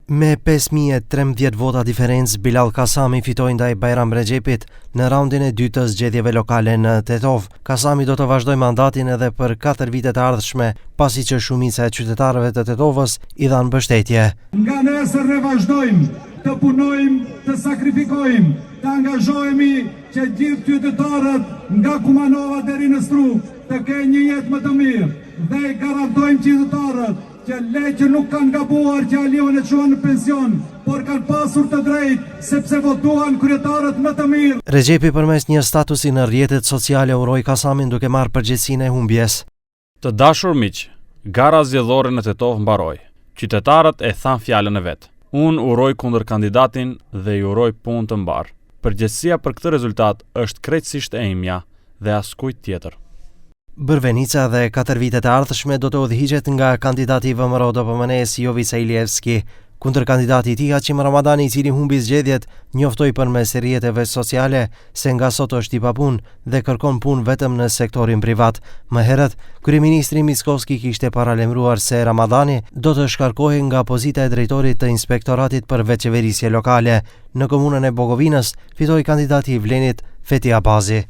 Me 5013 vota diferencë, Bilall Kasami fitoi ndaj Bajram Rexhepit në raundin e dytë të zgjedhjeve lokale në Tetovë. Kasami do të vazhdojë mandatin edhe për 4 vitet e ardhshme, pasi që shumica e qytetarëve të Tetovës i dhanë mbështetje. Nga nesër ne vazhdojmë të punojmë, të sakrifikojmë, të angazhohemi që gjithë qytetarët nga Kumanova deri në Strugë të kenë një jetë më të mirë dhe i garantojmë qytetarët që le që nuk kanë gabuar që Aliun e çuan në pension, por kanë pasur të drejtë sepse votuan kryetarët më të mirë. Rexhepi përmes një statusi në rrjetet sociale uroi Kasamin duke marrë përgjegjësinë e humbjes. Të dashur miq, gara zgjedhore në Tetovë mbaroi. Qytetarët e thanë fjalën e vet. Unë uroj kundërkandidatin dhe i uroj punë të mbarë. Përgjegjësia për këtë rezultat është krejtësisht e imja dhe askujt tjetër. Bërvenica edhe katër vitet e ardhshme do të udhëhiqet nga kandidati i VMRO-DPMNE-së Jovica Ilievski. Kundërkandidati i tij Hashim Ramadani, i cili humbi zgjedhjet, njoftoi përmes rrjeteve sociale se nga sot është i papunë dhe kërkon punë vetëm në sektorin privat. Më herët, kryeministri Mickoski kishte paralajmëruar se Ramadani do të shkarkohej nga pozita e drejtorit të Inspektoratit për Vetëqeverisje Lokale. Në komunën e Bogovinës fitoi kandidati i Vlenit, Feti Abazi.